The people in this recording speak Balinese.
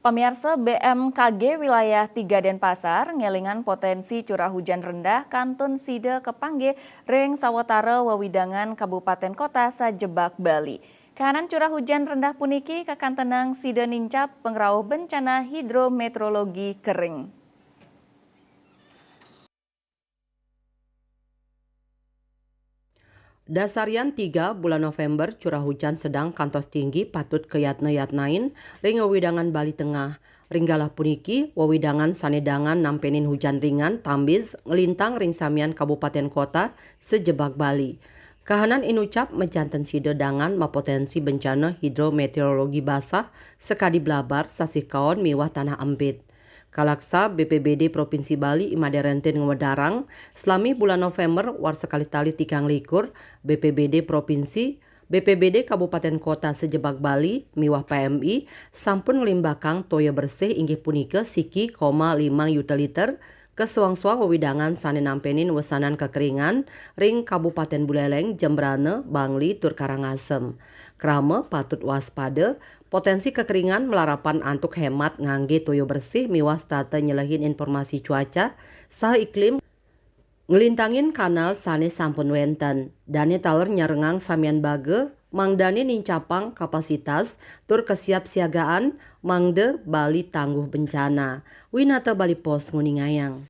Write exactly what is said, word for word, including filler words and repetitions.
Pamiarsa, B M K G wilayah tiga Denpasar ngelingan potensi curah hujan rendah kantun sida kapanggih ring sawatara wewidangan kabupaten kota sajebag Bali. Kahanan curah hujan rendah puniki kakantenang sida nincap pangrauh bencana hidrometeorologi kering. Dasarian tiga bulan November, curah hujan sedang kantos tinggi patut kayatna-yatnain ring wewidangan Bali Tengah. Ring galah puniki, wewidangan sane dangan nampenin hujan ringan tambiz nglintang ring samian kabupaten kota sajebag Bali. Kahanan inucap majanten sida dangan mapotensi bencana hidrometeorologi basah sakadi blabar, sasih kaon miwah tanah empit. Kalaksa B P B D Provinsi Bali I Made Rentin ngwedarang, salami bulan November warsa kalih tali tigang likur, B P B D Provinsi, B P B D Kabupaten Kota sajebag Bali miwah P M I sampun nglimbakang toya bersih, inggih punika siki koma limang yuta liter, ka soang-soang wewidangan sane nampenin wesanan kakeringan ring Kabupaten Buleleng, Jembrana, Bangli, tur Karangasem. Krama patut waspada, potensi kakeringan malarapan antuk hemat ngangge toya bersih miwah setata nyelehin informasi cuaca saha iklim, nglintangin kanal sane sampun wenten. Dane taler nyarengang samian baga, mangdane nincapang kapasitas tur kesiapsiagaan mangda Bali tangguh bencana. Winata Bali Post nguningayang.